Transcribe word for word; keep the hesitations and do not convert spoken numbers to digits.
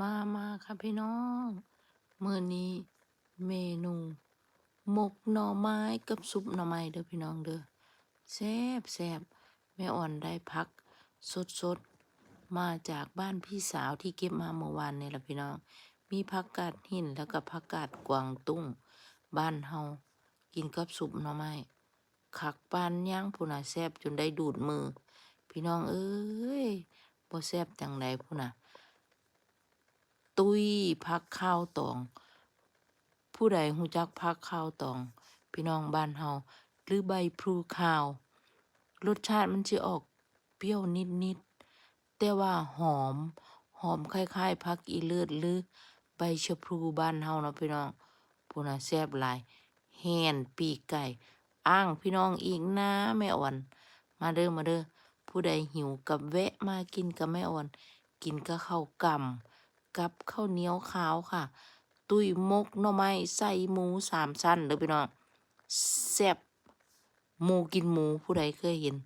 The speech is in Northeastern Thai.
มามาค่ะพี่น้อง มื้อนี้เมนูหมกหน่อไม้กับซุปหน่อไม้เด้อพี่น้องเด้อ แซ่บแซ่บ แม่อ่อนได้ผักสดๆ มาจากบ้านพี่สาวที่เก็บมาเมื่อวานนี่ล่ะพี่น้อง มีผักกาดหินแล้วก็ผักกาดกวางตุ้ง บ้านเฮา กินกับซุปหน่อไม้ คักปานหยังพู้นน่ะ แซ่บจนได้ดูดมือ พี่น้องเอ้ย บ่แซ่บจั่งใดพู้นน่ะ ตุ้ยผักขาวตอง ผู้ใดรู้จักผักขาวตอง พี่น้องบ้านเฮา หรือใบพลูขาว รสชาติมันสิออกเปรี้ยวนิดๆ แต่ว่าหอม หอมคล้ายๆ ผักอีเลิศหรือใบชะพลูบ้านเฮาเนาะพี่น้อง พู้นน่ะแซ่บหลาย แฮนปีกไก่ อ้างพี่น้องอีกนะแม่อ่อน มาเด้อ มาเด้อ ผู้ใดหิวก็แวะมากินกับแม่อ่อน กินกับข้าวกำ กับข้าวเหนียวขาวค่ะ ตุ้ยหมกหน่อไม้ใส่หมูสามชั้นเด้อพี่น้อง แซ่บ หมูกินหมู ผู้ใดเคยเห็น